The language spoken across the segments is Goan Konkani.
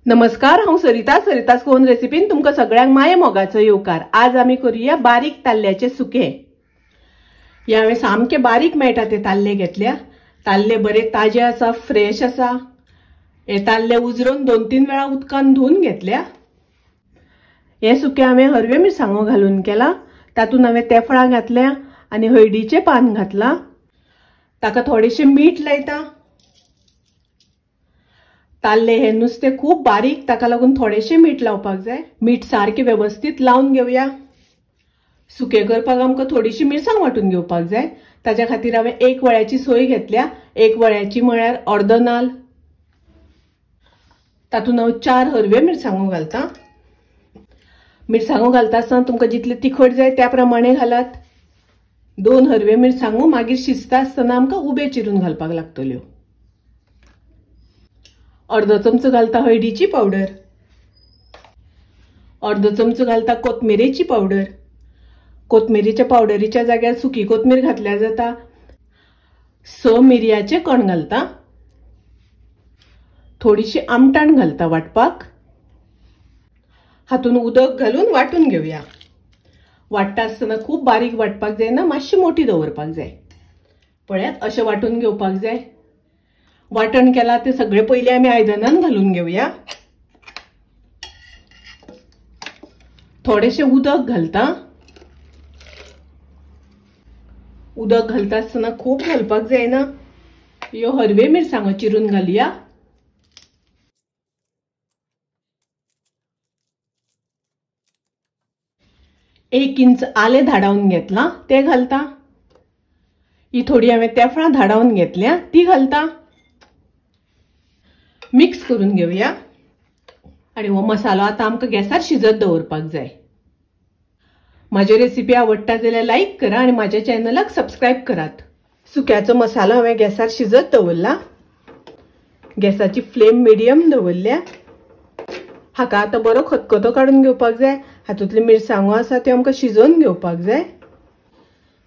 नमस्कार, हांव सरिता। सरिता's कोन रेसिपीन तुमकां सगळ्यांक माये मोगाचो येवकार। आज आमी करूया बारीक ताल्ल्याचे सुके। हे हांवें सामके बारीक मेळटा ते ताल्ले घेतल्या। ताल्ले बरे ताजे आसा, फ्रेश आसा। हे ताल्ले उजरोवन 2-3 वेळा उदकान धुवन घेतल्या। हे सुके हांवें हरव्यो मिरसांगो घालून केला। तातूंत हांवें तेफळां घातल्या आनी हळदीचें पान घातलां। ताका थोडेशें मीठ लायता। ताल्ले हे नुस्ते खूब बारीक, ताका लागून थोडेशें मीठ लावपाक जाय। मीठ सारकें वेवस्थीत लावन घेवया। सुके करपाक आमकां थोडीशी मिरसांग वांटून घेवपाक जाय। ताच्या खातीर हांवें 1 वळ्याची सोय घेतल्या। 1 वळ्याची म्हळ्यार अर्दो नाल। तातूंत हांव 4 हरव्यो मिरसांगो घालता। मिरसांगो घालता आसतना तुमकां जितले तिखट जाय त्या प्रमाणे घालात। 2 हरव्यो मिरसांगो मागीर शिजता आसतना आमकां उबे चिरून घालपाक लागतल्यो। अर्दो चमचो घालता हळदीची पावडर, अर्दो चमचो घालता कोथमिरेची पावडर। कोथमिरेच्या पावडरीच्या जाग्यार सुकी कोथमीर घातल्यार जाता। 6 मिरयाचे कण घालता। थोडीशी आमटाण घालता वाटपाक। हातून उदक घालून वांटून घेवया। वांट्टा आसतना खूब बारीक वांटपाक जायना, मातशी मोठी दवरपाक जाय। पळयात अशें वांटून घेवपाक जाय। वांटण केला ते सगळे पयलीं आमी आयदनान घालून घेवया। थोडेशें उदक घालता। उदक घालता आसतना खूब घालपाक जायना। ह्यो हरव्यो मिरसांगो चिरून घालया। एक इंच आलें धाडावन घेतलां तें घालता। ही थोडी हांवें तेफळां धाडावन घेतल्या ती घालता। मिक्स करून घेवया आनी हो मसालो आतां आमकां गॅसार शिजत दवरपाक जाय। म्हाजी रेसिपी आवडटा जाल्यार लायक करा आनी म्हाज्या चॅनलाक सबस्क्रायब करात। सुक्याचो मसालो हांवें गॅसार शिजत दवरला। गॅसाची फ्लेम मिडियम दवरल्या। हाका आतां बरो खतखतो काडून घेवपाक जाय। हातूंतल्यो मिरसांगो आसा त्यो आमकां शिजोवन घेवपाक जाय।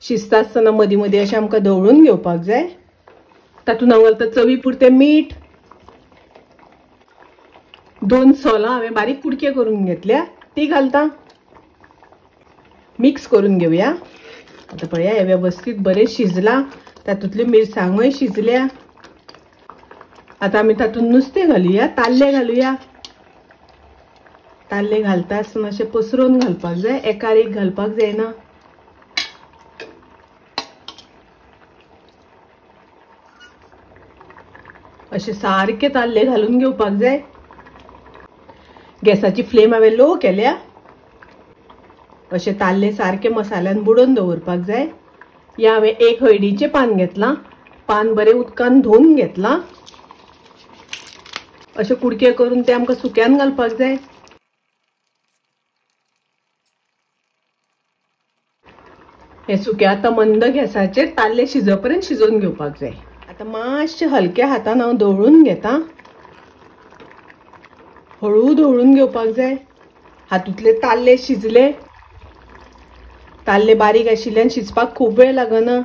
शिजता आसतना मदीं मदीं अशें आमकां धवळून घेवपाक जाय। तातूंत हांव घालता चवी पुरतें मीठ। 2 सोलां हांवें बारीक कुडके करून घेतल्या ती घालता। मिक्स करून घेवया। आतां पळया हें वेवस्थीत बरें शिजलां। तातूंतल्यो मिरसांगोय शिजल्या। आतां आमी तातूंत नुस्तें घालुया, ताल्ले घालुया। ताल्ले घालता आसतना अशें पसरोवन घालपाक जाय, एकार एक घालपाक जायना। अशें सारके ताल्ले घालून घेवपाक जाय। गॅसाची फ्लेम हांवें लो केल्या। अशें ताल्ले सारके मसाल्यान बुडोवन दवरपाक जाय। हें हांवें 1 हळदीचें पान घेतलां। पान बरें उदकान धुवन घेतलां। अशें कुडके करून ते आमकां सुक्यान घालपाक जाय। हें सुकें आतां मंद गॅसाचेर ताल्ले शिज पर्यंत शिजोवन घेवपाक जाय। आतां मातशें हलक्या हातान हांव धवळून घेता। हळू धवळून घेवपाक जाय। हातूंतले ताल्ले शिजले। ताल्ले बारीक आशिल्ल्यान शिजपाक खूब वेळ लागना।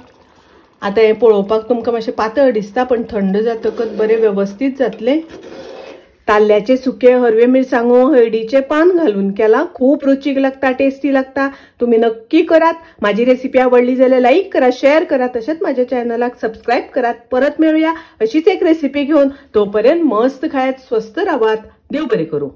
आतां हें पळोवपाक तुमकां मातशें पातळ दिसता, पण थंड जातकच बरें वेवस्थीत जातलें। ताल्ल्याचें सुकें हरव्यो मिरसांगो हळदीचें पान घालून केलां। खूब रुचीक लागता, टेस्टी लागता। तुमी नक्की करात। म्हाजी रेसिपी आवडली जाल्यार लायक करा, शेअर करा, तशेंच म्हाज्या चॅनलाक सबस्क्रायब करात। परत मेळुया अशीच एक रेसिपी घेवन। तो पर्यंत मस्त खायात, स्वस्थ रावात। देव बरें करूं।